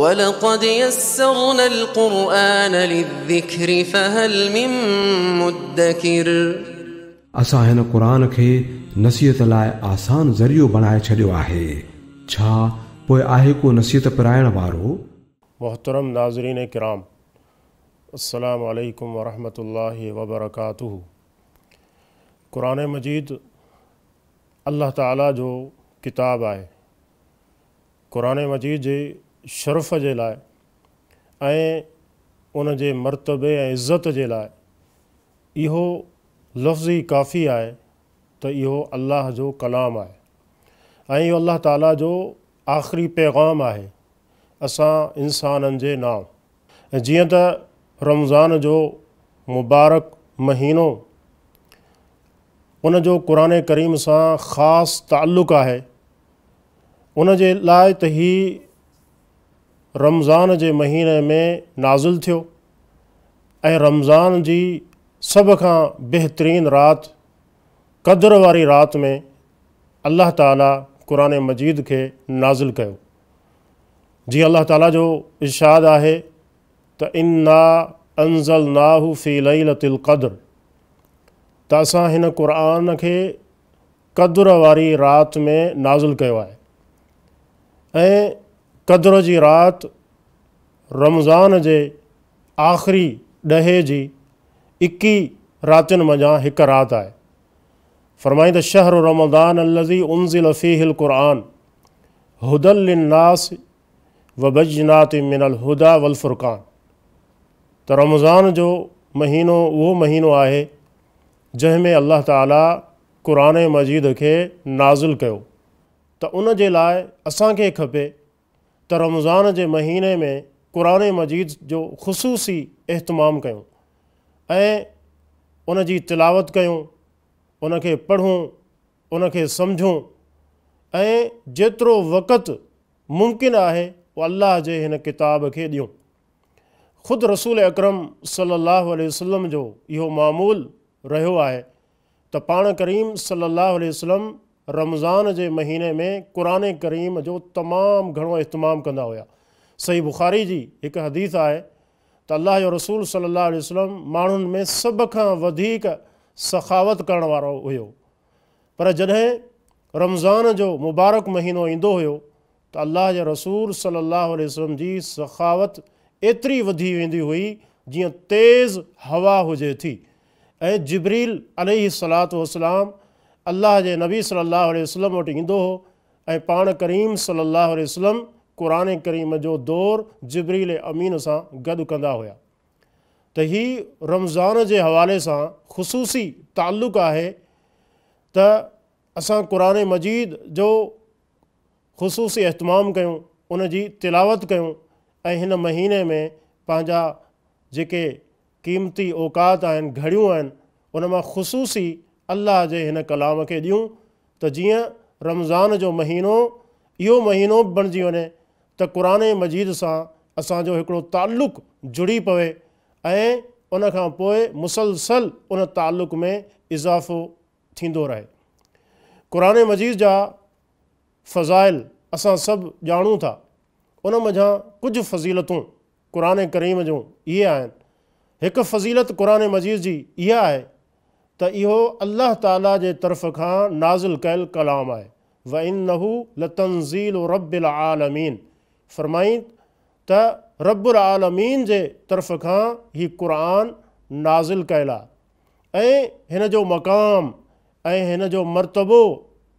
ولقد يسرنا القرآن للذكر فهل من مدكر. असां हिन क़ुर खे नसीहत लाइ आसान ज़रियो बणाए छॾियो आहे, छा पोइ आहे को नसीहत पराइण वारो? मोहतरम नाज़रीन किराम, अस्सलामु अलैकुम वरहमतुल्लाहि वबरकातुहू। क़ुरान मजीद अल्लाह ताला जो किताब आहे। क़ुरान मजीद जे शरफ़ जे लाइ ऐं उन जे मर्तबे ऐं इज़त जे लाइ इहो लफ़्ज़ ई काफ़ी आहे त इहो अल्लाह जो कलाम आहे ऐं इहो अल्लाह ताला जो आख़िरी पैगाम आहे असां इंसाननि जे नाम। ऐं जीअं त रमज़ान जो मुबारक महीनो उन जो क़ुरान करीम सां ख़ासि तालुक़ आहे, उन जे लाइ त ही रमज़ान जे महीने में नाज़िल थियो ऐं रमज़ान जी सभ खां बहितरीन राति क़दर वारी राति में अल्लाह ताला क़ुरान मजीद खे नाज़िल कयो। जीअं अल्लाह ताला जो इरशाद आहे त इन्ना अंज़लनाहु फ़ी लैलतिल क़द्र, त असां हिन क़ुरान खे क़दर वारी राति में नाज़िल कयो आहे ऐं क़दर जी राति रमज़ान जे आख़िरी ॾहे जी 21 रातियुनि मंझां हिकु राति आहे। फरमाई त शहर रमज़ान अल्लज़ी उनज़िल फ़ीहिल क़ुरान हुदल लिन्नास व बय्यिनातिन मिनल हुदा वल फ़ुरक़ान। त रमज़ान जो महीनो उहो महीनो आहे जंहिं में अल्लाह ताला क़ुरान मजीद खे नाज़िल कयो। त उन जे लाइ असांखे खपे त रमज़ान जे महीने में क़ुरान मजीद जो ख़ुसूसी अहतमाम कयूं ऐं उन जी तिलावत कयूं, उनखे पढ़ूं, उनखे सम्झूं ऐं जेतिरो वक़्तु मुमकिन आहे उहो अल्लाह जे हिन किताब खे ॾियूं। ख़ुदि रसूल अकरम सल्लल्लाहु अलैहि वसल्लम जो इहो मामूल रहियो आहे त पाण करीम सल्लल्लाहु अलैहि वसल्लम रमज़ान जे महीने में क़ुरान करीम जो तमामु घणो अहतमाम कंदा हुआ। सही बुखारी जी हिकु हदीस आहे त अल्लाह जो रसूल सल्लल्लाहु अलैहि वसल्लम माण्हुनि में सभ खां वधीक सखावत करण वारो हुयो, पर जॾहिं रमज़ान जो मुबारक महीनो ईंदो हुयो त अल्लाह जे रसूल सल्लल्लाहु अलैहि वसल्लम जी सखावत एतिरी वधी वेंदी हुई जीअं तेज़ हवा हुजे थी। ऐं जिब्रील अलैहि सलातु वसलाम अल्लाह जे नबी सल्लल्लाहु अलैहि वसल्लम वटि ईंदो हो ऐं पाण करीम सल्लल्लाहु अलैहि वसल्लम क़ुरान करीम जो दौर जिब्रील अमीन सां गॾु कंदा हुआ। त ही रमज़ान जे हवाले सां ख़ुसूसी तालुक़ आहे त असां क़ुरान मजीद जो ख़ुसूसी अहतमाम कयूं, उन जी तिलावत कयूं ऐं हिन महीने में पंहिंजा जेके क़ीमती औकात आहिनि, घड़ियूं आहिनि, उन मां ख़ुसूसी अल्लाह जे हिन कलाम खे ॾियूं त जीअं रमज़ान जो महीनो इहो महीनो बि बणिजी वञे त क़ुरान मजीद सां असांजो हिकिड़ो तालुक़ जुड़ी पवे ऐं उन खां पोइ मुसलसल उन तालुक़ में इज़ाफ़ो थींदो रहे। क़ुरान मजीद जा फ़ज़ाइल असां सभु ॼाणूं था, उन मंझां कुझु फ़ज़ीलतूं क़ुरान करीम जूं इहे आहिनि। हिकु फ़ज़ीलत क़ुरान मजीद जी इहा आहे त इहो अल्लाह ताला जे तरफ़ खां नाज़िल कयल कलाम आहे। व इन्नहु लतंज़ील रब्बिल आलमीन, फरमाई त रब्बुल आलमीन जे तरफ़ खां ही क़ुरान नाज़िल कयल आहे ऐं हिन जो मक़ाम ऐं हिन जो मर्तबो,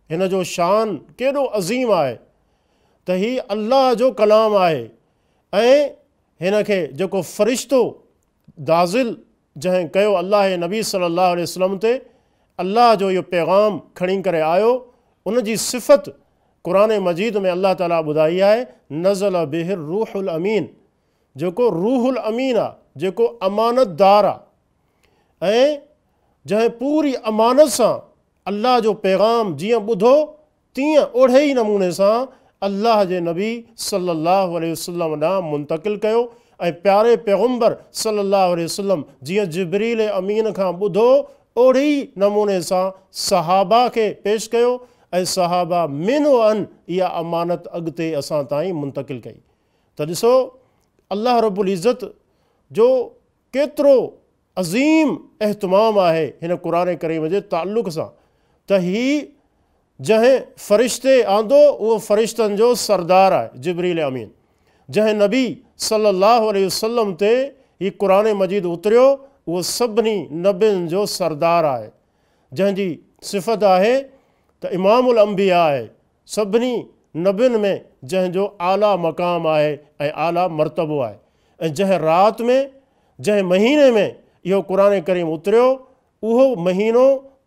हिन जो शान केॾो अज़ीम आहे त ही अल्लाह जो कलाम आहे ऐं हिन खे जेको फ़रिश्तो नाज़िल जंहिं कयो अल्लाह जे नबी सल्लल्लाहु अलैहि वसल्लम ते अल्लाह जो इहो पैगाम खणी करे आयो, उन जी सिफ़त क़ुरान मजीद में अल्लाह ताला ॿुधाई आहे, नज़ल बिहिर रूहुल अमीन, जेको रूहुल अमीन आहे, जेको अमानतदार आहे ऐं जंहिं पूरी अमानत सां अल्लाह जो पैगाम जीअं ॿुधो तीअं ओड़े ई नमूने सां अल्लाह जे नबी सल्लल्लाहु अलैहि वसल्लम ॾांहुं मुंतकिल कयो ऐं प्यारे पैगम्बर सल्लल्लाहु अलैहि वसल्लम जीअं जिब्रील अमीन खां ॿुधो ओड़े ई नमूने सां सहाबा खे पेश कयो ऐं सहाबा मिन अन इहा अमानत अॻिते असां ताईं मुंतकिल कई। ته ڏسو الله رب العزت جو ڪيترو عظيم اهتمام آهي هن قرآن ڪريم جي تعلق سان ته هي جنهن فرشتي آندو اهو فرشتن جو سردار آهي جبريل امين، جنهن نبي صلي الله عليه وسلم تي هي قرآن مجيد اتريو اهو سڀني نبين جو سردار آهي، جنهن جي صفت آهي ته امام الانبياء آهي، سڀني نبين ۾ جنهن جو اعليٰ مقام آهي ۽ اعليٰ مرتبو آهي ۽ جنهن رات ۾ جنهن مهيني ۾ اهو قرآن ڪريم اتريو اهو مهينو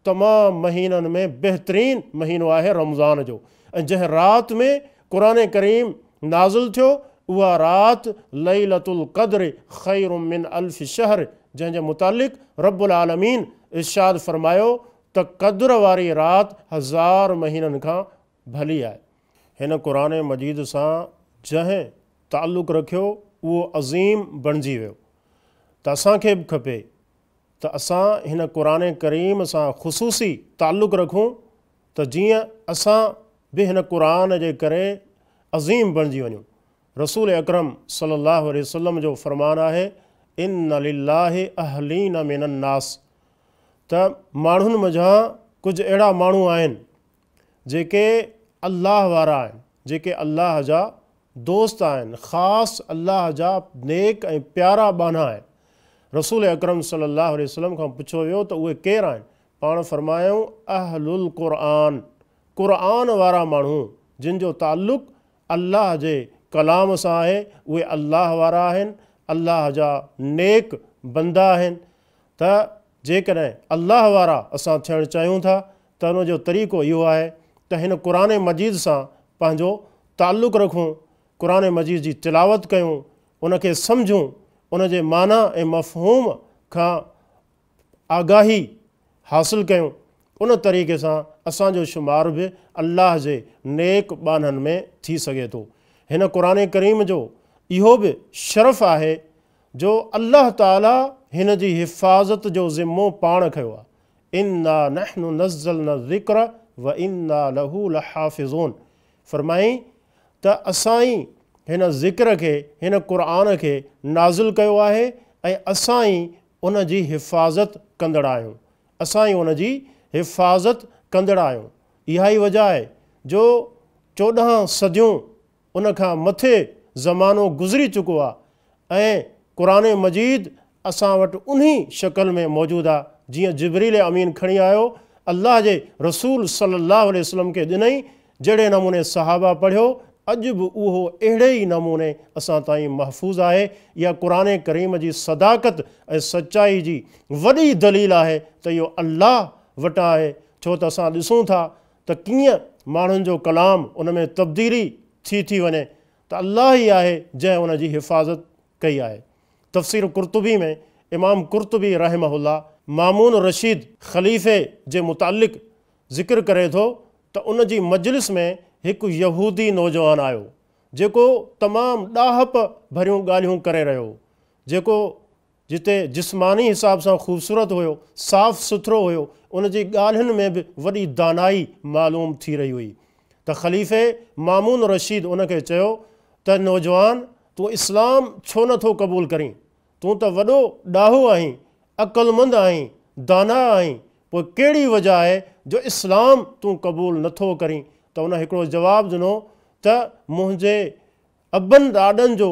تمام مهينن ۾ بهترين مهينو آهي رمضان جو ۽ جنهن رات ۾ قرآن ڪريم نازل ٿيو اها رات ليلة القدر خير من الف شهر جنهن جي متعلق رب العالمين ارشاد فرمايو ته قدر واري رات هزار مهينن کان ڀلي آهي. هن قرآن مجيد سان جنهن تعلق رکيو اهو عظيم بڻجي ويو ته اسان کي به کپي ته اسان هن قرآن ڪريم سان خصوصي تعلق رکون ته جيئن اسان به هن قرآن جي ڪري عظيم بڻجي وڃون. رسول اڪرم صلي الله عليه وسلم جو فرمان آهي، ان لله اهلين من الناس ته ماڻهن منجهان ڪجهه اهڙا ماڻهو آهن جيڪي الله وارا آهن، جيڪي الله جا دوست آهن، خاص الله جا نيڪ ۽ پيارا ٻانها آهن. رسول اڪرم صلي الله عليه وسلم کان پڇيو ويو ته اهي ڪير آهن؟ پاڻ فرمايائون، اهل القرآن، قرآن وارا ماڻهو، جن جو تعلق الله جي ڪلام سان آهي، اهي الله وارا آهن، الله جا نيڪ بندا آهن. ته جيڪڏهن الله وارا اسان ٿيڻ چاهيون ٿا ته ان جو طريقو اهو آهي ته هن قرآن مجيد سان پنهنجو تعلق رکون، قرآن مجيد جي تلاوت ڪيون، ان کي سمجهون، ان جي معنيٰ ۽ مفهوم کان آگاهي حاصل ڪيون، ان طريقي سان اسان جو شمار به الله جي نيڪ ٻانهن ۾ ٿي سگهي ٿو. هن قرآن ڪريم جو اهو به شرف آهي جو الله تعالي هن جي حفاظت جو ذمو پاڻ کنيو آهي، انا نحن نزلنا الذڪر وانا له لحافظون فرمائين ته اسان ئي هن ذڪر کي، هن قرآن کي نازل ڪيو آهي ۽ اسان ئي ان جي حفاظت ڪندڙ آهيون، اسان ئي ان جي حفاظت ڪندڙ آهيون. اها ئي وجه آهي جو 14 صديون ان کان مٿي زمانو گذري چڪو آ ۽ قرآن مجيد اسان وٽ انهي شڪل ۾ موجود آ جيئن جبريل امين کڻي آيو الله جي رسول صلي الله عليه وسلم کي ڏنئي جهڙي نموني صحابه پڙهيو اڄ به اهو اهڙي ئي نموني اسان تائين محفوظ آهي. اها قرآن ڪريم جي صداقت ۽ سچائي جي وڏي دليل آهي ته اهو الله وٽان آهي ڇو ته اسان ڏسون ٿا ته ڪيئن ماڻهن جو ڪلام ان ۾ تبديلي ٿي ٿي وڃي ته الله ئي آهي جنهن ان جي حفاظت ڪئي آهي. تفسير قرطبي ۾ امام قرطبي رحمه الله مامون رشيد خليفي جي متعلق ذڪر ڪري ٿو ته ان جي مجلس ۾ هڪ يهودي نوجوان آيو جيڪو تمام ڏاهپ ڀريون ڳالهيون ڪري رهيو هو جيڪو جتي جسماني حساب سان خوبصورت هيو، صاف سٿرو هيو، ان جي ڳالهين ۾ به وڏي دانائي معلوم ٿي رهي هئي ته خليفي مامون رشيد ان کي چيو ته نوجوان تون اسلام ڇو نه ٿو قبول ڪرين؟ تون ته وڏو ڏاهو آهين، عقلمند آهين، داناء آهين، پوء ڪهڙي وجه آهي جو اسلام تون قبول نه ٿو ڪرين؟ ته ان هڪڙو جواب ڏنو ته منهنجي ابن ڏاڏن جو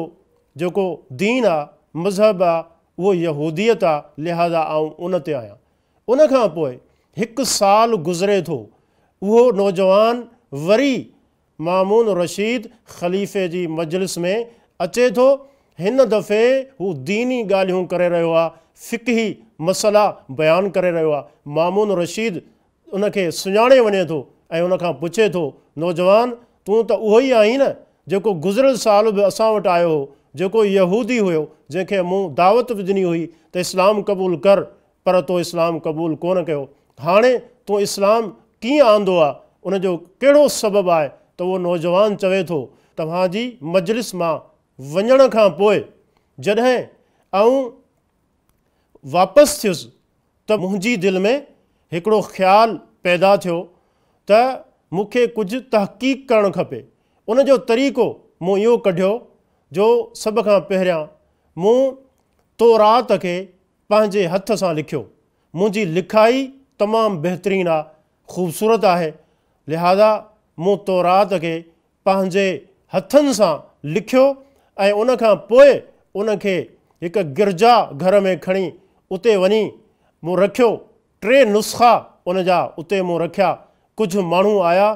جيڪو دين آ، مذهب آ، اهو يهوديت آ، لهذا آئون ان تي آهيان. ان کان پوء هڪ سال گذري ٿو، اهو نوجوان وري مامون رشيد خليفي جي مجلس ۾ اچي ٿو، هن دفعي هو ديني ڳالهيون ڪري رهيو آ، فقهي مسئلا بيان ڪري رهيو آ، مامون رشيد ان کي سڃاڻي وڃي ٿو ۽ ان کان پڇي ٿو، نوجوان! تون ته اهو ئي آهين نه، جيڪو گذريل سال به اسان وٽ آيو هو، جيڪو يهودي هيو، جنهن کي مون دعوت به ڏني هئي ته اسلام قبول ڪر، پر تو اسلام قبول ڪونه ڪيو. هاڻي تون اسلام ڪيئن آندو آ، ان جو ڪهڙو سبب آهي؟ ته اهو نوجوان چوي ٿو، توهان جي مجلس مان وڃڻ کان پوء جڏهن آئون واپس ٿيس ته منهنجي دل ۾ هڪڙو خيال پيدا ٿيو ته مون کي ڪجهه تحقيق ڪرڻ کپي. ان جو طريقو مون اهو ڪڍيو جو سڀ کان پهريان مون تورات کي پنهنجي هٿ سان لکيو. منهنجي لکائي تمام بهترين آ، خوبصورت آهي، لهذا مون تورات کي پنهنجي هٿن سان لکيو ۽ ان کان پوء ان کي هڪ گرجا گهر ۾ کڻي اتي وڃي مون رکيو. ٽي نسخا ان جا اتي مون رکيا. ڪجهه ماڻهو آيا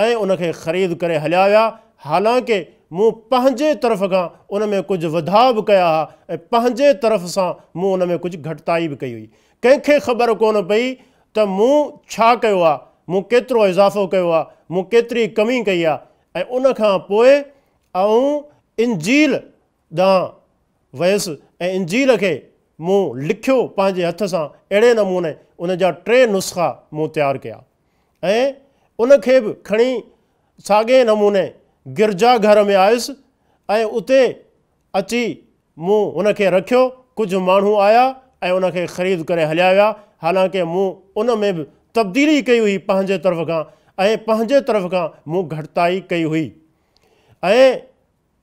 ۽ ان کي خريد ڪري هليا ويا، حالانڪه مون پنهنجي طرف کان ان ۾ ڪجهه وڌاء به ڪيا ها ۽ پنهنجي طرف سان مون ان ۾ ڪجهه گهٽتائي به ڪئي هئي. ڪنهن کي خبر ڪونه پئي ته مون ڇا ڪيو آ، مون ڪيترو اضافو ڪيو آ، مون ڪيتري ڪمي ڪئي آ ۽ ان کان پوء آئون انجيل ڏانهن ويس ۽ انجيل کي مون لکيو پنهنجي هٿ سان، اهڙي نموني ان جا ٽي نسخا مون تيار ڪيا ۽ ان کي به کڻي ساڳئي نموني گرجا گهر ۾ آيس ۽ اتي اچي مون ان کي رکيو، ڪجهه ماڻهو آيا ۽ ان کي خريد ڪري هليا ويا، حالانڪه مون ان ۾ به تبديلي ڪئي هئي پنهنجي طرف کان ۽ پنهنجي طرف کان مون گهٽتائي ڪئي هئي ۽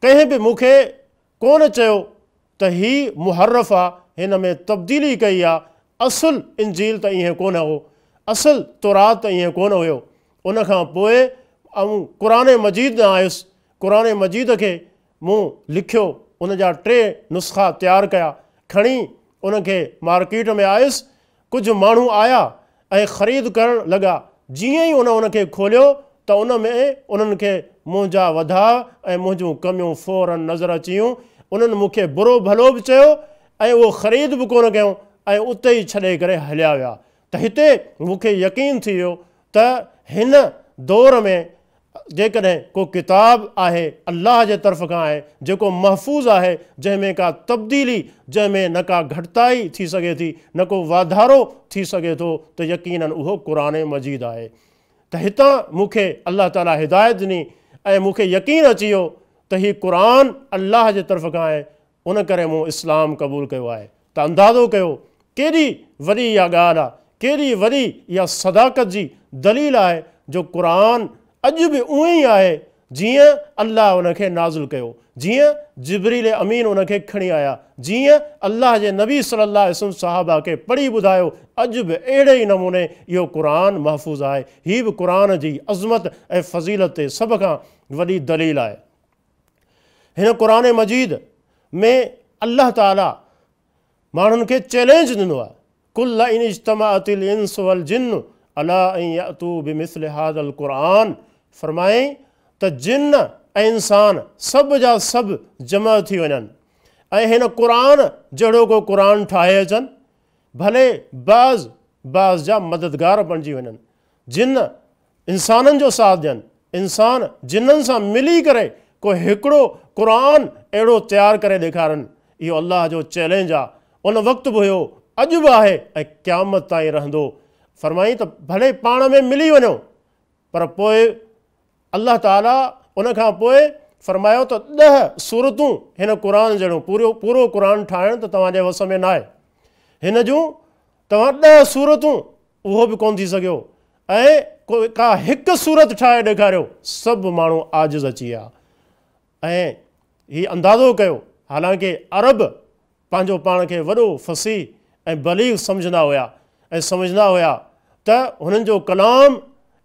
ڪنهن به مون کي ڪونه چيو ته هي محرف آ، هن ۾ تبديلي ڪئي آ، اصل انجيل ته ائين ڪونه هو، اصل تورات ته ائين ڪونه هيو. ان کان پوء آئون قرآن مجيد ڏانهن آيس، قرآن مجيد کي مون لکيو، ان جا ٽي نسخا تيار ڪيا، کڻي ان کي مارڪيٽ ۾ آيس، ڪجهه ماڻهو آيا ۽ خريد ڪرڻ لڳا، جيئن ئي ان ان کي کوليو ته ان ۾ انهن کي منهنجا وڌاء ۽ منهنجون ڪميون فوراً نظر اچي ويون، انهن مون کي برو ڀلو به چيو ۽ اهو خريد به ڪونه ڪيائون ۽ اتي ئي ڇڏي ڪري هليا ويا ته هتي مون کي يقين ٿي ويو ته هن دور ۾ جيڪڏهن ڪو ڪتاب آهي الله جي طرف کان آهي جيڪو محفوظ آهي جنهن ۾ ڪا تبديلي جنهن ۾ نه ڪا گهٽتائي ٿي سگهي ٿي نه ڪو واڌارو ٿي سگهي ٿو ته يقيناً اهو قرآن مجيد آهي ته هتان مون کي الله تعالي هدايت ڏني ۽ مون کي يقين اچي ويو ته هي قرآن الله جي طرف کان آهي ان ڪري مون اسلام قبول ڪيو آهي ته اندازو ڪيو ڪيڏي وڏي اها ڳالهه آهي، ڪيڏي وڏي اها صداقت جي دليل آهي جو قرآن اڄ به اونئين ئي آهي جيئن الله ان کي نازل ڪيو، جيئن جبريل امين ان کي کڻي آيا، جيئن الله جي نبي صلي الله عليه وسلم صحابه کي پڙهي ٻڌايو، اڄ به اهڙي ئي نموني اهو قرآن محفوظ آهي. هي به قرآن جي عظمت ۽ فضيلت تي سڀ کان وڏي دليل آهي. هن قرآن مجيد ۾ الله تعالي ماڻهن کي چئلينج ڏنو آهي قل لئن اجتمعت الانس والجن علي ان يأتوا بمثل هذا القرآن فرمائين ته جن ۽ انسان سڀ جا سڀ جمع ٿي وڃن ۽ هن قرآن جهڙو ڪو قرآن ٺاهي اچن ڀلي بعض بعض جا مددگار بڻجي وڃن جن انسانن جو ساٿ ڏين، انسان جنن سان ملي ڪري ڪو هڪڙو قرآن اهڙو تيار ڪري ڏيکارن، اهو الله جو چئلينج آ، ان وقت به هيو، اڄ به آهي ۽ قيامت تائين رهندو. فرمائين ته ڀلي پاڻ ۾ ملي وڃو پر پوء الله تعالي ان کان پوء فرمايو ته ڏهه سورتون هن قرآن جهڙيون پورو پورو قرآن ٺاهڻ ته توهان جي وس ۾ ناهي، هن جون توهان ڏهه سورتون اهو به ڪونه ٿي سگهيو ۽ ڪا هڪ سورت ٺاهي ڏيکاريو، سڀ ماڻهو عاجز اچي ويا ۽ هي اندازو ڪيو، حالانڪه عرب پنهنجو پاڻ کي وڏو فصيح ۽ بليغ سمجهندا هيا ۽ سمجهندا هيا ته هنن جو ڪلام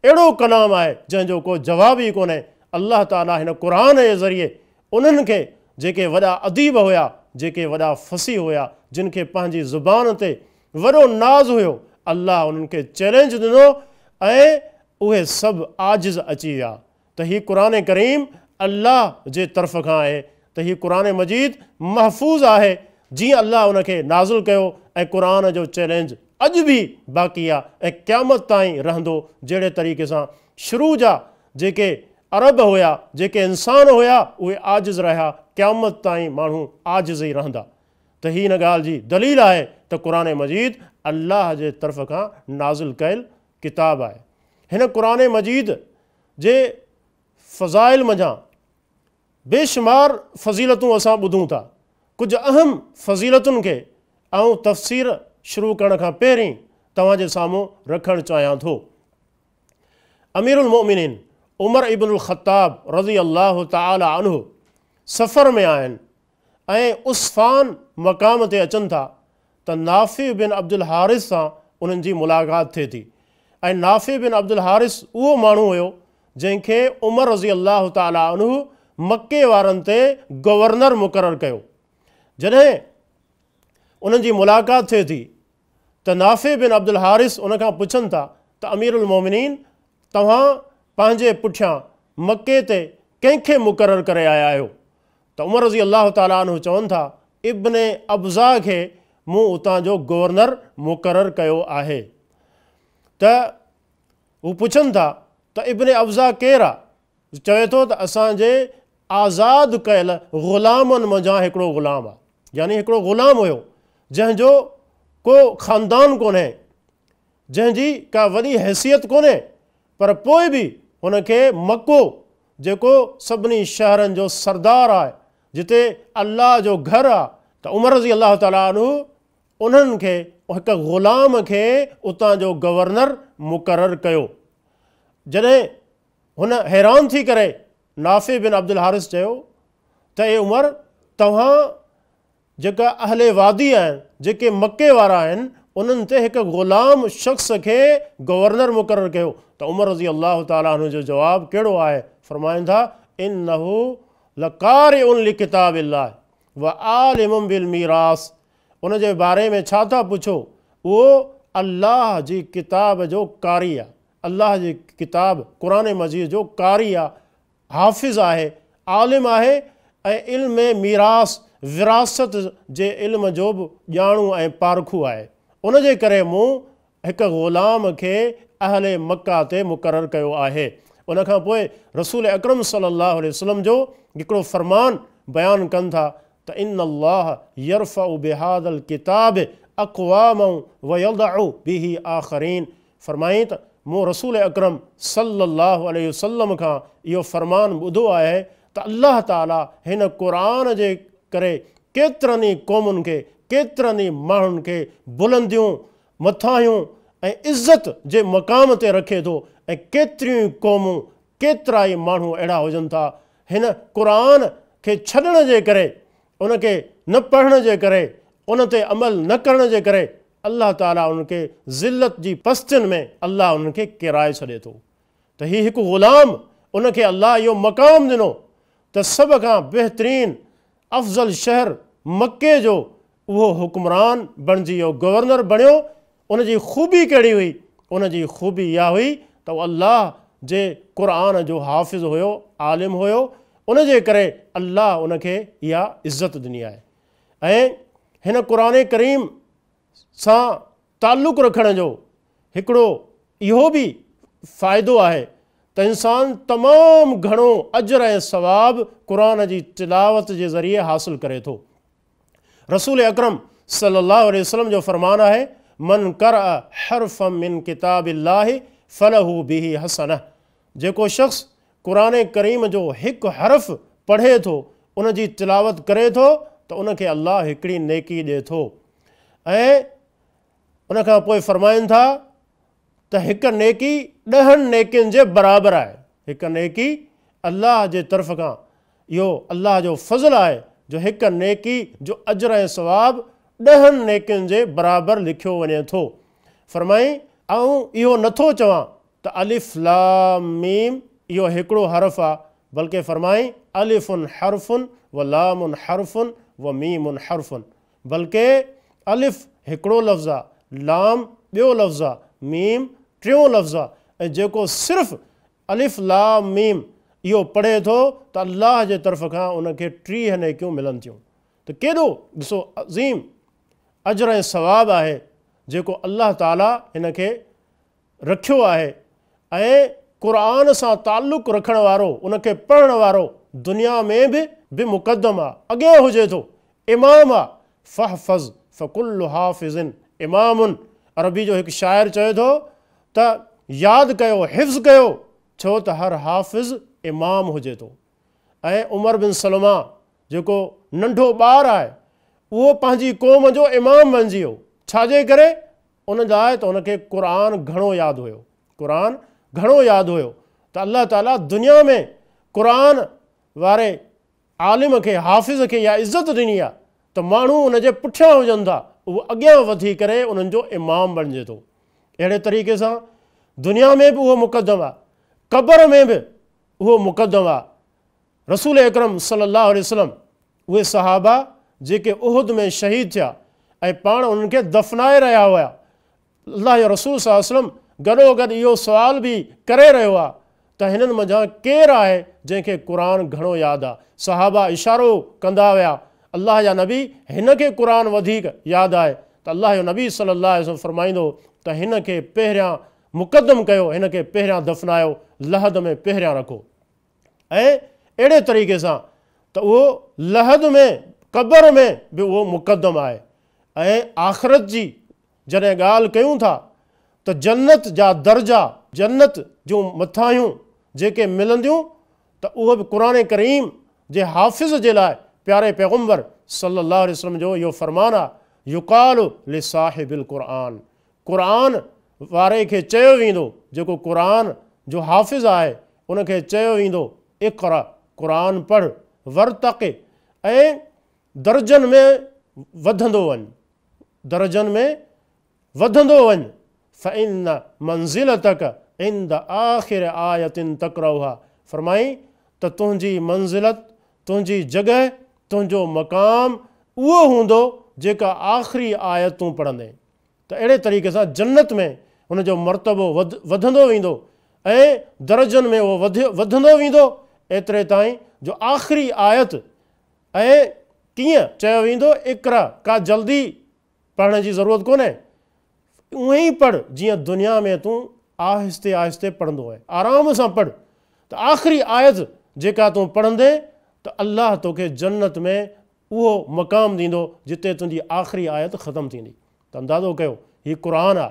اهڙو ڪلام آهي جنهن جو ڪو جواب ئي ڪونهي، الله تعاليٰ هن قرآن جي ذريعي انهن کي جيڪي وڏا اديب هيا، جيڪي وڏا فصيح هيا، جن کي پنهنجي زبان تي وڏو ناز هيو، الله انهن کي چئلينج ڏنو ۽ اهي سڀ عاجز اچي ويا ته هي قرآن ڪريم الله جي طرف کان آهي ته هي قرآن مجيد محفوظ آهي جيئن الله ان کي نازل ڪيو ۽ قرآن جو چئلينج اڄ به باقي آ ۽ قيامت تائين رهندو جهڙي طريقي سان شروع جا جيڪي عرب هيا جيڪي انسان هيا اهي عاجز رهيا قيامت تائين ماڻهو عاجز ئي رهندا. ته هي ان ڳالهه جي دليل آهي ته قرآن مجيد الله جي طرف کان نازل ڪيل ڪتاب آهي. هن قرآن مجيد جي فضائل منجهان بيشمار فضيلتون اسان ٻڌون ٿا. ڪجهه اهم فضيلتن کي آئون تفسير شروع ڪرڻ کان پهرين توهان جي سامهون رکڻ چاهيان ٿو. امير المؤمنين عمر ابن الخطاب رضي الله تعالٰي عنه سفر ۾ آهن ۽ عسفان مقام تي اچن ٿا ته نافع بن عبدالحارث سان انهن جي ملاقات ٿئي ٿي ۽ نافع بن عبدالحارث اهو ماڻهو هيو جنهن کي عمر رضي الله تعالٰي عنه مڪي وارن تي گورنر مقرر ڪيو. جڏهن انهن جي ملاقات ٿئي ٿي ته نافع بن عبدالحارث ان کان پڇن ٿا ته امير المومنين توهان پنهنجي پٺيان مڪي تي ڪنهن کي مقرر ڪري آيا آهيو؟ ته عمر رضي الله تعالٰي عنه چون ٿا ابن ابزه کي مون اتان جو گورنر مقرر ڪيو آهي. ته هو پڇن ٿا ته ابن ابزه ڪير آ؟ چوي ٿو ته اسان جي آزاد ڪيل غلامن منجهان هڪڙو غلام آ. يعني هڪڙو غلام هيو جنهن جو ڪو خاندان ڪونهي، جنهن جي ڪا وڏي حيثيت ڪونهي، پر پوء به هن کي مڪو جيڪو سڀني شهرن جو سردار آهي، جتي الله جو گهر آ، ته عمر رضي الله تعالٰي عنه انهن کي هڪ غلام کي اتان جو گورنر مقرر ڪيو. جڏهن هن حيران ٿي ڪري نافع بن عبدالحارث چيو ته اي عمر! توهان جيڪا اهل وادي آهن، جيڪي مڪي وارا آهن، انهن تي هڪ غلام شخص کي گورنر مقرر ڪيو ته عمر رضي الله تعالٰي عنه جو جواب ڪهڙو آهي؟ فرمائن ٿا، انه لقارئ لڪتاب الله وعالم بالميراث ان جي باري ۾ ڇا ٿا پڇو؟ اهو الله جي ڪتاب جو قاري آهي، الله جي ڪتاب قرآن مجيد جو قاري آهي، حافظ آهي، عالم آهي ۽ علم ميراث، وراثت، جي علم جو به ڄاڻو ۽ پارکو آهي. ان جي ڪري مون هڪ غلام کي اهل مڪه تي مقرر ڪيو آهي. ان کان پوء رسول اڪرم صلي الله عليه وسلم جو هڪڙو فرمان بيان ڪن ٿا ته ان الله يرفع بهذا الڪتاب اقواما ويضع به آخرين فرمائين ته مون رسول اڪرم صلّي اللّٰه عليه وسلّم کان اهو فرمان ٻڌو آهي ته الله تعاليٰ هن قرآن جي ڪري ڪيترن ئي قومن کي، ڪيترن ئي ماڻهن کي بلنديون، مٿاهيون ۽ عزت جي مقام تي رکي ٿو ۽ ڪيتريون ئي قومون، ڪيترائي ماڻهو اهڙا هجن ٿا هن قرآن کي ڇڏڻ جي ڪري، ان کي نه پڙهڻ جي ڪري، ان تي عمل نه ڪرڻ جي ڪري الله تعاليٰ انهن کي ذلت جي پستين ۾ الله انهن کي ڪيرائي ڇڏي ٿو ته هي هڪ غلام ان کي الله اهو مقام ڏنو ته سڀ کان بهترين افضل شهر مڪي جو اهو حڪمران بڻجي ويو گورنر بڻيو ان جي خوبي ڪهڙي هئي ان جي خوبي اها هئي ته اهو الله جي قرآن جو حافظ هيو عالم هيو ان جي ڪري الله ان کي اها عزت ڏني آهي ۽ هن قرآن ڪريم سان تعلق رکڻ جو هڪڙو اهو به فائدو آهي ته انسان تمام گهڻو اجر ۽ ثواب قرآن جي تلاوت جي ذريعي حاصل ڪري ٿو. رسول اڪرم صلي الله عليه وسلم جو فرمان آهي، من قرأ حرفا من ڪتاب الله فله به حسنة جيڪو شخص قرآن ڪريم جو هڪ حرف پڙهي ٿو، ان جي تلاوت ڪري ٿو ته ان کي الله هڪڙي نيڪي ڏئي ٿو ۽ ان کان پوء فرمائن ٿا ته هڪ نيڪي ڏهن نيڪين جي برابر آهي. هڪ نيڪي الله جي طرف کان اهو الله جو فضل آهي جو هڪ نيڪي جو اجر ۽ ثواب ڏهن نيڪين جي برابر لکيو وڃي ٿو. فرمائين آئون اهو نٿو چوان ته الف لام ميم اهو هڪڙو حرف آ بلڪه فرمائين الف حرف و لام حرف و ميم حرف بلڪه الف هڪڙو لفظ آ لام ٻيو لفظ آ ميم ٽيون لفظ آ ۽ جيڪو صرف الف لام ميم اهو پڙهي ٿو ته الله جي طرف کان ان کي 30 نيڪيون ملن ٿيون ته ڪيڏو ڏسو عظيم اجر ۽ ثواب آهي جيڪو الله تعالي هن کي رکيو آهي ۽ قرآن سان تعلق رکڻ وارو ان کي پڙهڻ وارو دنيا ۾ به به مقدم آ اڳيان هجي ٿو امام آ فاحفظ فڪل حافظ امام عربي جو هڪ شاعر چوي ٿو ته ياد ڪيو حفظ ڪيو ڇو ته هر حافظ امام هجي ٿو ۽ عمر بن سلمه جيڪو ننڍو ٻار آهي اهو پنهنجي قوم جو امام بنجي ويو ڇا جي ڪري ان لاء ته هن کي قرآن گهڻو ياد هيو، قرآن گهڻو ياد هيو ته الله تعاليٰ دنيا ۾ قرآن واري عالم کي، حافظ کي اها عزت ڏني آهي ته ماڻهو ان جي پٺيان هجن ٿا، اهو اڳيان وڌي ڪري انهن جو امام بڻجي ٿو. اهڙي طريقي سان دنيا ۾ به اهو مقدم آهي، قبر ۾ به اهو مقدم آهي. رسول اڪرم صلي الله عليه وسلم اهي صحابه جيڪي احد ۾ شهيد ٿيا ۽ پاڻ انهن کي دفنائي رهيا هيا، الله جو رسول صلي الله عليه وسلم گڏوگڏ اهو سوال به ڪري رهيو آهي ته هنن منجهان ڪير آهي جنهن کي قرآن گهڻو ياد آهي؟ صحابه اشارو ڪندا ويا، الله جا نبي هن کي قرآن وڌيڪ ياد آهي ته الله جو نبي صلي الله عليه وسلم فرمائيندو ته هن کي پهريان مقدم ڪيو، هن کي پهريان دفنايو، لحد ۾ پهريان رکو. ۽ اهڙي طريقي سان ته اهو لحد ۾ قبر ۾ به اهو مقدم آهي ۽ آخرت جي جڏهن ڳالهه ڪيون ٿا ته جنت جا درجا، جنت جون مٿاهيون جيڪي ملنديون ته اهو به قرآن ڪريم جي حافظ جي لاء پياري پيغمبر صلي الله عليه وسلم جو اهو فرمان آهي، يقال لصاحب القرآن، قرآن واري کي چيو ويندو، جيڪو قرآن جو حافظ آهي ان کي چيو ويندو، اقرأ، قرآن پڙهه، وارتق، ۽ درجن ۾ وڌندو وڃ. درجن ۾ وڌندو وڃ، فإن منزلتک عند آخر آية تقرأها فرمائين ته تنهنجي منزلت، تنهنجي جڳهه، تنهنجو مقام اهو هوندو جيڪا آخري آيت تون پڙهندين ته اهڙي طريقي سان جنت ۾ هن جو مرتبو وڌندو ويندو ۽ درجن ۾ اهو وڌندو ويندو ايتري تائين جو آخري آيت ۽ ڪيئن چيو ويندو اقرا، ڪا جلدي پڙهڻ جي ضرورت ڪونهي، اونئين ئي پڙهه جيئن دنيا ۾ تون آهستي آهستي پڙهندو هئين، آرام سان پڙهه ته آخري آيت جيڪا تون پڙهندين ته الله توکي جنت ۾ اهو مقام ڏيندو جتي تنهنجي آخري آيت ختم ٿيندي. ته اندازو ڪيو هي قرآن آ،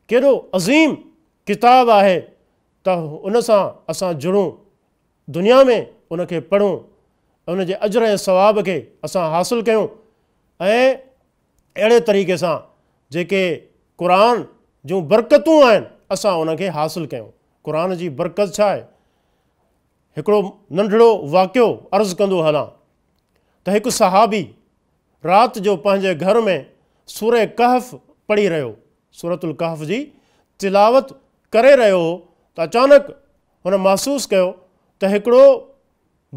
ڪيڏو عظيم ڪتاب آهي ته ان سان اسان جڙون، دنيا ۾ ان کي پڙهون، ان جي اجر ۽ ثواب کي اسان حاصل ڪيون ۽ اهڙي طريقي سان جيڪي قرآن جون برڪتون آهن اسان ان کي حاصل ڪيون. قرآن جي برڪت ڇا آهي؟ هڪڙو ننڍڙو واقعو عرض ڪندو هلان ته هڪ صحابي رات جو پنهنجي گهر ۾ سورة ڪهف پڙهي رهيو، سورة الڪهف جي تلاوت ڪري رهيو هو ته اچانڪ هن محسوس ڪيو ته هڪڙو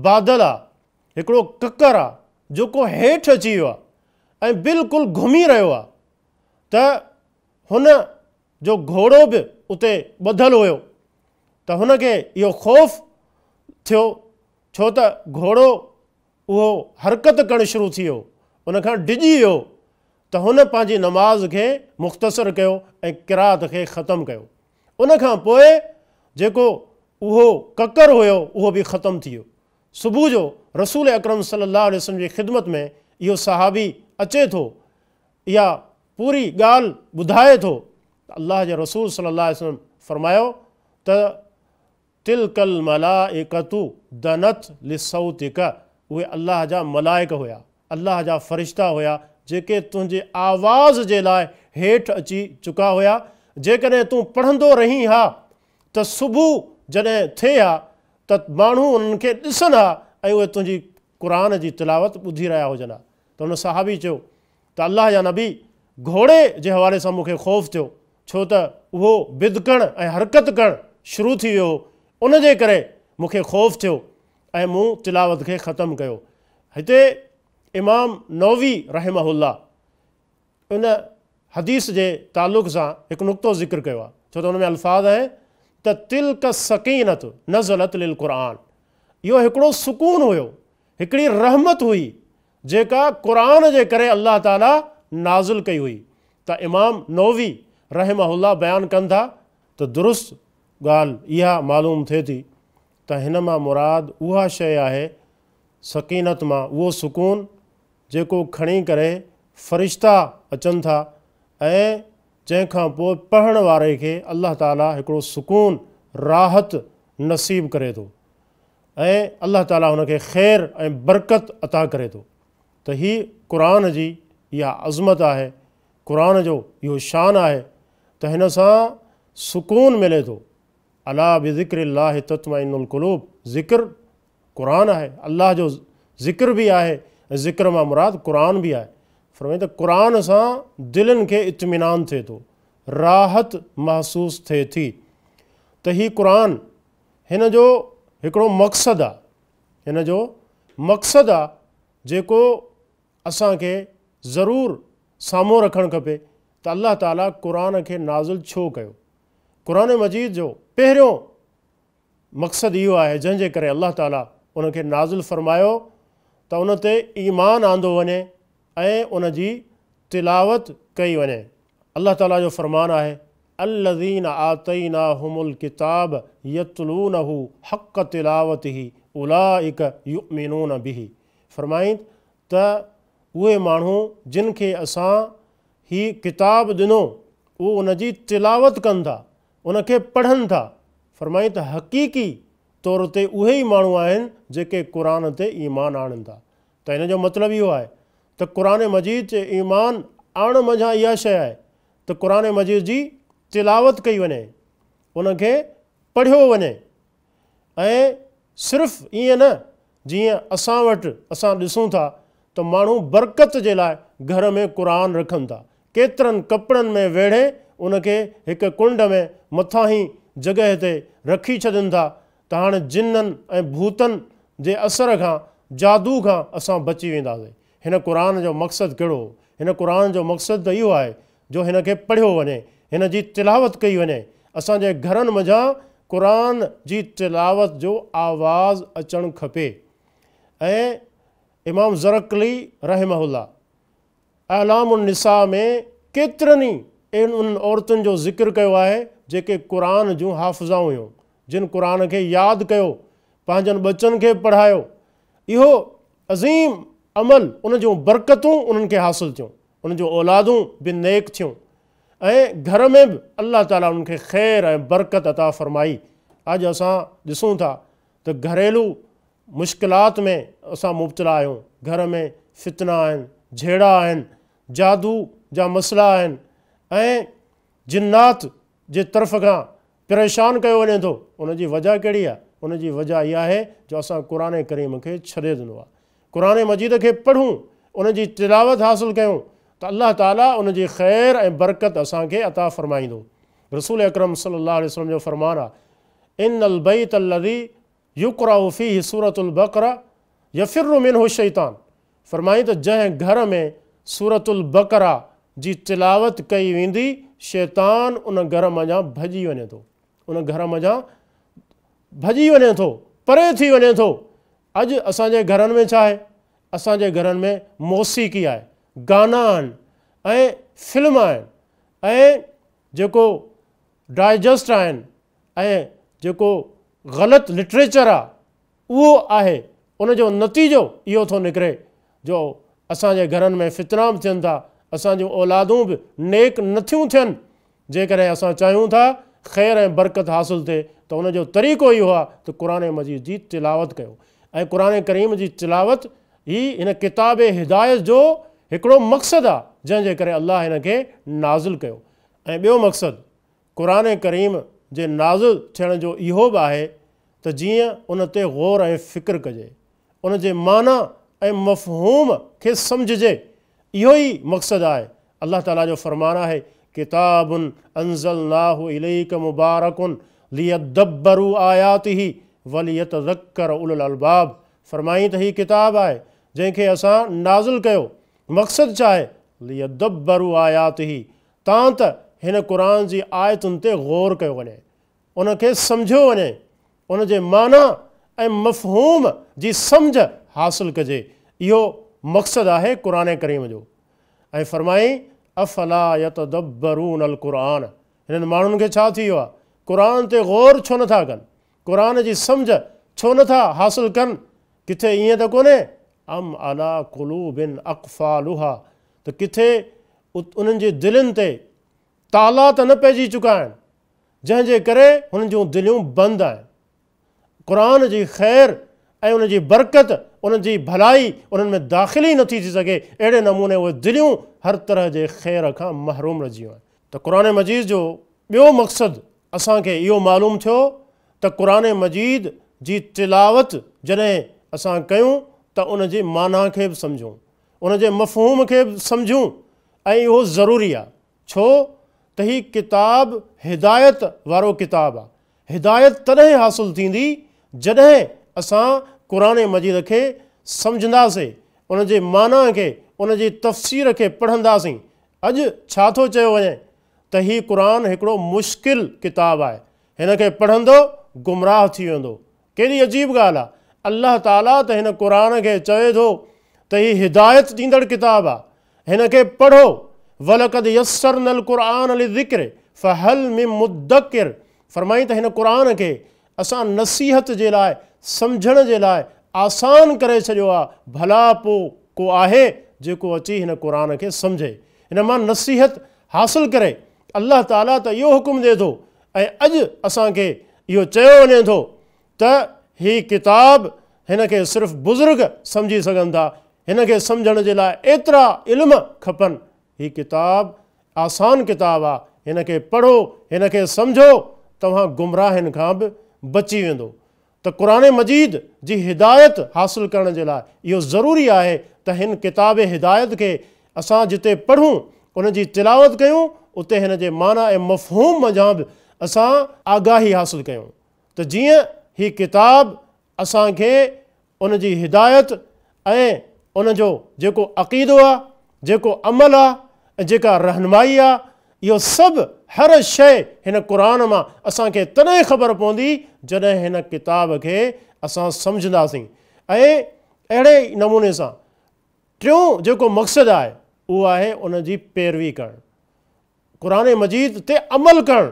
بادل آ، هڪڙو ڪڪر آ، جيڪو هيٺ اچي ويو آ ۽ بلڪل گهمي رهيو آ ته هن جو گهوڙو به اتي ٻڌل هيو ته هن کي اهو خوف ٿيو ڇو ته گهوڙو اهو حرڪت ڪرڻ شروع ٿي ويو، ان کان ڊڄي ويو ته هن پنهنجي نماز کي مختصر ڪيو ۽ قرائت کي ختم ڪيو. ان کان پوء جيڪو اهو ڪڪر هيو اهو به ختم ٿي ويو. صبح جو رسول اڪرم صلي الله عليه وسلم جي خدمت ۾ اهو صحابي اچي ٿو، اها پوري ڳالهه ٻڌائي ٿو ته الله جي رسول صلي الله عليه وسلم فرمايو ته تلک الملائڪة دنت لصوتک اهي الله جا ملائڪ هيا، الله جا فرشتا هيا جيڪي تنهنجي آواز جي لاء هيٺ اچي چڪا هيا، جيڪڏهن تون پڙهندو رهين ها ته صبح جڏهن ٿئي ها ته ماڻهو انهن کي ڏسن ها ۽ اهي تنهنجي قرآن جي تلاوت ٻڌي رهيا هجن ها ته ان صحابي چيو ته الله جا نبي گهوڙي جي حوالي سان مون کي خوف ٿيو ڇو ته اهو بدڪڻ ۽ حرڪت ڪرڻ شروع ٿي ويو هو، ان جي ڪري مون کي خوف ٿيو ۽ مون تلاوت کي ختم ڪيو. هتي امام نووي رحمه الله ان حديث جي تعلق سان هڪ نقطو ذڪر ڪيو آهي، ڇو ته ان ۾ الفاظ آهن ته تلڪ السڪينة نزلت للقرآن، اهو هڪڙو سڪون هيو، هڪڙي رحمت هئي جيڪا قرآن جي ڪري الله تعالي نازل ڪئي هئي ته امام نووي رحمه الله بيان ڪن ٿا ته درست ڳالهه اها معلوم ٿئي ٿي ته هن مان مراد اها شيء آهي سڪينت مان اهو سڪون جيڪو کڻي ڪري فرشتا اچن ٿا ۽ جنهن کان پوء پڙهڻ واري کي الله تعالي هڪڙو سڪون، راحت، نصيب ڪري ٿو. ۽ الله تعالي هن کي خير ۽ برڪت عطا ڪري ٿو ته هي قرآن جي اها عظمت آهي، قرآن جو اهو شان آهي ته هن سان سڪون ملي ٿو، الا بذڪر الله تطمئن القلوب، ذڪر قرآن آهي، الله جو ذڪر به آهي ۽ ذڪر مان مراد قرآن به آهي. فرمائين ته قرآن سان دلين کي اطمينان ٿئي ٿو، راحت محسوس ٿئي ٿي. ته هي قرآن هن جو هڪڙو مقصد آ، هن جو مقصد آ جيڪو اسان کي ضرور سامهون رکڻ کپي ته الله تعالي قرآن کي نازل ڇو ڪيو؟ قرآن مجيد جو پهريون مقصد اهو آهي جنهن جي ڪري الله تعالي ان کي نازل فرمايو ته ان تي ايمان آندو وڃي ۽ ان جي تلاوت ڪئي وڃي. الله تعالي جو فرمان آهي، الذين آتيناهم الڪتاب يتلونه حق تلاوته اولئڪ يؤمنون به فرمائين ته اهي ماڻهو جن کي اسان هي ڪتاب ڏنو اهو ان جي تلاوت ڪن ٿا، ان کي پڙهن ٿا. فرمائين ته حقيقي طور تي اهي ئي ماڻهو آهن جيڪي قرآن تي ايمان آڻن ٿا. ته ان جو مطلب اهو آهي ته قرآن مجيد تي ايمان آڻڻ منجهان اها شيء آهي ته قرآن مجيد جي تلاوت ڪئي وڃي، ان کي پڙهيو وڃي ۽ صرف ائين نه جيئن اسان وٽ اسان ڏسون ٿا ته ماڻهو برڪت جي لاء گهر ۾ قرآن رکن ٿا، ڪيترن ڪپڙن ۾ ويڙهي ان کي هڪ ڪنڊ ۾ مٿاهين جڳهه تي رکي ڇڏن ٿا ته هاڻ جنن ۽ ڀوتن جي اثر کان، جادو کان اسان بچي وينداسين. هن قرآن جو مقصد ڪهڙو هو؟ هن قرآن جو مقصد ته اهو آهي جو هن کي پڙهيو وڃي، هن جي تلاوت ڪئي وڃي. اسان جي گهرن منجهان قرآن جي تلاوت جو آواز اچڻ کپي. ۽ امام زرقلي رحمه الله اعلام النساء ۾ ڪيترن ئي انهن عورتن جو ذڪر ڪيو آهي جيڪي قرآن جون حافظائون هيون، جن قرآن کي ياد ڪيو، پنهنجن ٻچن کي پڙهايو. اهو عظيم عمل ان جون برڪتون انهن کي حاصل ٿيون، انهن جون اولادون به نيڪ ٿيون ۽ گهر ۾ به الله تعاليٰ انهن کي خير ۽ برڪت عطا فرمائي. اڄ اسان ڏسون ٿا ته گهريلو مشڪلات ۾ اسان مبتلا آهيون، گهر ۾ فتنا آهن، جهيڙا آهن، جادو جا مسئلا آهن ۽ جنات جي طرف کان پريشان ڪيو وڃي ٿو، ان جي وجه ڪهڙي آهي؟ ان جي وجه اها آهي جو اسان قرآن ڪريم کي ڇڏي ڏنو آهي. قرآن مجيد کي پڙهون، ان جي تلاوت حاصل ڪيون ته الله تعالي ان جي خير ۽ برڪت اسان کي عطا فرمائيندو. رسول اڪرم صلي الله عليه وسلم جو فرمان آهي، ان البيت الذي يقرأ فيه سورة البقرة يفر منه الشيطان فرمائين ته جنهن گهر ۾ سورة البقره جي تلاوت ڪئي ويندي شيطان ان گهر منجهان ڀڄي وڃي ٿو ان گهر منجهان ڀڄي وڃي ٿو پري ٿي وڃي ٿو. اڄ اسان جي گهرن ۾ ڇا آهي؟ اسان جي گهرن ۾ موسيقي آهي، گانا آهن ۽ فلم آهن ۽ جيڪو ڊائجسٽ آهن ۽ جيڪو غلط لٽريچر آ اهو آهي ان جو نتيجو اهو ٿو نڪري جو اسان جي گهرن ۾ فتنا به ٿين ٿا اسان جون اولادون به نيڪ نٿيون ٿين. جيڪڏهن اسان چاهيون ٿا خير ۽ برڪت حاصل ٿئي ته ان جو طريقو اهو آ ته قرآن مجيد جي تلاوت ڪيو ۽ قرآن ڪريم جي تلاوت هي هن ڪتاب هدايت جو هڪڙو مقصد آ جنهن جي ڪري الله هن کي نازل ڪيو ۽ ٻيو مقصد قرآن ڪريم جي نازل ٿيڻ جو اهو به آهي ته جيئن ان تي غور ۽ فڪر ڪجي، ان جي معنيٰ ۽ مفهوم کي سمجهجي، اهو ئي مقصد آهي. الله تعاليٰ جو فرمان آهي، ڪتاب انزلناه اليڪ مبارڪ ليدبروا آياته وليتذڪر اولو الالباب فرمائين ته هي ڪتاب آهي جنهن کي اسان نازل ڪيو، مقصد ڇا آهي؟ ليدبروا آياته تان ته هن قرآن جي آيتن تي غور ڪيو وڃي، ان کي سمجهيو وڃي، ان جي معنيٰ ۽ مفهوم جي سمجهه حاصل ڪجي، اهو مقصد آهي قرآن ڪريم جو. ۽ فرمائين، افلا يتدبرون القرآن هنن ماڻهن کي ڇا ٿي ويو آهي، قرآن تي غور ڇو نٿا ڪن، قرآن جي سمجهه ڇو نٿا حاصل ڪن، ڪٿي ائين ته ڪونهي، ام علي قلوب اقفالها ته ڪٿي انهن جي دلين تي تالا ته نه پئجي چڪا آهن، جنهن جي ڪري هنن جون دليون بند آهن. قرآن جي خير ۽ ان جي برڪت، ان جي ڀلائي انهن ۾ داخل ئي نٿي ٿي سگهي، اهڙي نموني اهي دليون هر طرح جي خير کان محروم رهجي ويون آهن. ته قرآن مجيد جو ٻيو مقصد اسان کي اهو معلوم ٿيو ته قرآن مجيد جي تلاوت جڏهن اسان ڪيون ته ان جي معنيٰ کي به سمجهون، ان جي مفهوم کي به سمجهون ۽ اهو ضروري آهي ڇو ته هي ڪتاب هدايت وارو ڪتاب آهي. هدايت تڏهن حاصل ٿيندي جڏهن اسان قرآن مجيد کي سمجهنداسين، ان جي معنيٰ کي، ان جي تفسير کي پڙهنداسين. اڄ ڇا ٿو چيو وڃي ته هي قرآن هڪڙو مشڪل ڪتاب آهي، هن کي پڙهندو گمراهه ٿي ويندو. ڪيڏي عجيب ڳالهه آهي، الله تعاليٰ ته هن قرآن کي چوي ٿو ته هي هدايت ڏيندڙ ڪتاب آهي، هن کي پڙهو، ولقد يسرنا القرآن للذڪر فهل من مدڪر فرمائين ته هن قرآن کي اسان نصيحت جي لاء، سمجهڻ جي لاء آسان ڪري ڇڏيو آهي، ڀلا پوء ڪو آهي جيڪو اچي هن قرآن کي سمجهي، هن مان نصيحت حاصل ڪري. الله تعاليٰ ته اهو حڪم ڏئي ٿو ۽ اڄ اسان کي اهو چيو وڃي ٿو ته هي ڪتاب هن کي صرف بزرگ سمجهي سگهن ٿا، هن کي سمجهڻ جي لاء ايترا علم کپن. هي ڪتاب آسان ڪتاب آ، هن کي پڙهو، هن کي سمجهو، توهان گمراهين کان به بچي ويندو. ته قرآن مجيد جي هدايت حاصل ڪرڻ جي لاء اهو ضروري آهي ته هن ڪتاب هدايت کي اسان جتي پڙهون، ان جي تلاوت ڪيون، اتي هن جي معنيٰ ۽ مفهوم منجهان به اسان آگاهي حاصل ڪيون ته جيئن هي ڪتاب اسان کي ان جي هدايت ۽ ان جو جيڪو عقيدو آ، جيڪو عمل آ ۽ جيڪا رهنمائي آ، اهو سڀ هر شيء هن قرآن مان اسان کي تڏهن خبر پوندي جڏهن هن ڪتاب کي اسان سمجهنداسين ۽ اهڙي ئي نموني سان ٽيون جيڪو مقصد آهي اهو آهي ان جي پيروي ڪرڻ. قرآن مجيد تي عمل ڪرڻ،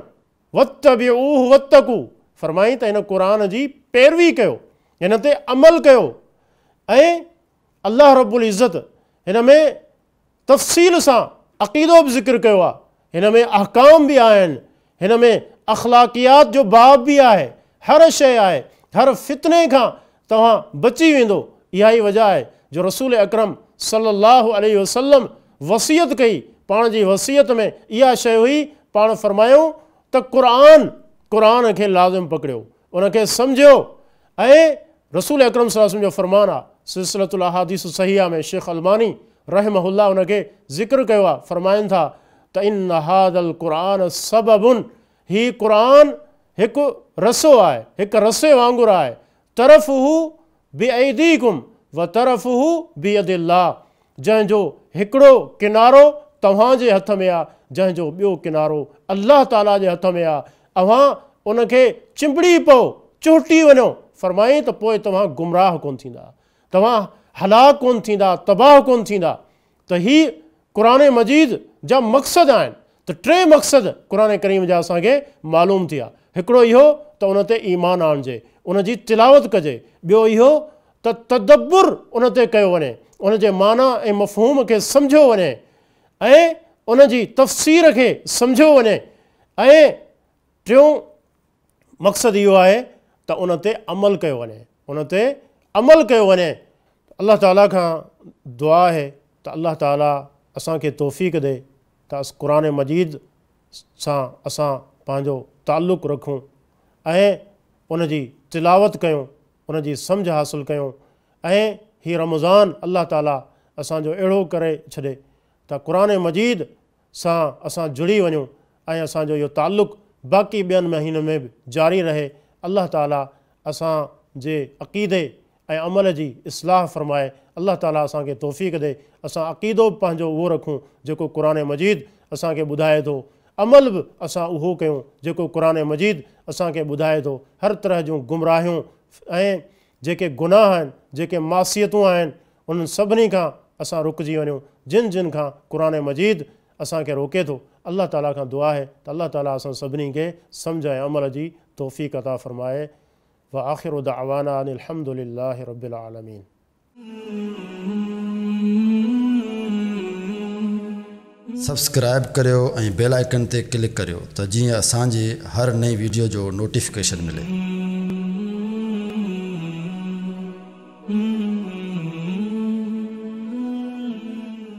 واتبعوه واتقوا، فرمائين ته هن قرآن جي پيروي ڪيو، هن تي عمل ڪيو ۽ الله رب العزت هن ۾ تفصيل سان عقيدو به ذڪر ڪيو آهي، هن ۾ احڪام به آهن، هن ۾ اخلاقيات جو باب به آهي، هر شيء آهي، هر فتني کان توهان بچي ويندو، اها ئي وجه آهي جو رسول اڪرم صلي الله عليه وسلم وصيت ڪئي، پاڻ جي وصيت ۾ اها شيء هئي، پاڻ فرمايائون ته قرآن، قرآن کي لازم پڪڙيو، ان کي سمجهيو ۽ رسول اڪرم صلي الله عليه وسلم جو فرمان آهي، سلسلة الاحاديث الصحيحه ۾ شيخ الباني رحمه الله ان کي ذڪر ڪيو آهي، فرمائن ٿا ته ان هذا القرآن سبب هي قرآن هڪ رسو آهي، هڪ رسي وانگر آهي، طرفه بأيديڪم وطرفه بيد الله جنهن جو هڪڙو ڪنارو توهان جي هٿ ۾ آهي، جنهن جو ٻيو ڪنارو الله تعاليٰ جي هٿ ۾ آهي، اوهان ان کي چنبڙي پئو، چهٽي وڃو، فرمائين ته پوء توهان گمراهه ڪونه ٿيندا، توهان هلاڪ ڪونه ٿيندا، تباهه ڪونه ٿيندا. ته هي قرآن مجيد جا مقصد آهن ته ٽي مقصد قرآن ڪريم جا اسان کي معلوم ٿيا، هڪڙو اهو ته ان تي ايمان آڻجي، ان جي تلاوت ڪجي، ٻيو اهو ته تدبر ان تي ڪيو وڃي، ان جي معنيٰ ۽ مفهوم کي سمجهيو وڃي ۽ ان جي تفسير کي سمجهيو وڃي ۽ ٽيون مقصد اهو آهي ته ان تي عمل ڪيو وڃي، ان تي عمل ڪيو وڃي. الله تعاليٰ کان دعا آهي ته الله تعاليٰ اسان کي توفيق ڏي ته قرآن مجيد سان اسان پنهنجو تعلق رکون ۽ ان جي تلاوت ڪيون، ان جي سمجهه حاصل ڪيون ۽ هي رمضان الله تعاليٰ اسان جو اهڙو ڪري ڇڏي ته قرآن مجيد سان اسان جڙي وڃون ۽ اسان جو اهو تعلق باقي ٻين مهينن ۾ به جاري رهي الله تعالي اسان جي عقيدي ۽ عمل جي اصلاح فرمائي الله تعالي اسان کي توفيق ڏي اسان عقيدو به پنهنجو اهو رکون جيڪو قرآن مجيد اسان کي ٻڌائي ٿو عمل به اسان اهو ڪيون جيڪو قرآن مجيد اسان کي ٻڌائي ٿو هر طرح جون گمراهيون ۽ جيڪي گناهه آهن جيڪي معصيتون آهن انهن سڀني کان اسان رڪجي وڃون جن جن کان قرآن مجيد اسان کي روڪي ٿو الله تعالي کان دعا آهي ته الله تعالي اسان سڀني کي سمجهه ۽ عمل جي توفيق عطا فرمائي واخر دعوانا ان الحمد لله رب العالمين. سبسڪرائيب ڪريو ۽ بيل آئيڪن تي ڪلڪ ڪريو ته جيئن اسان جي هر نئين ويڊيو جو نوٽيفڪيشن ملي.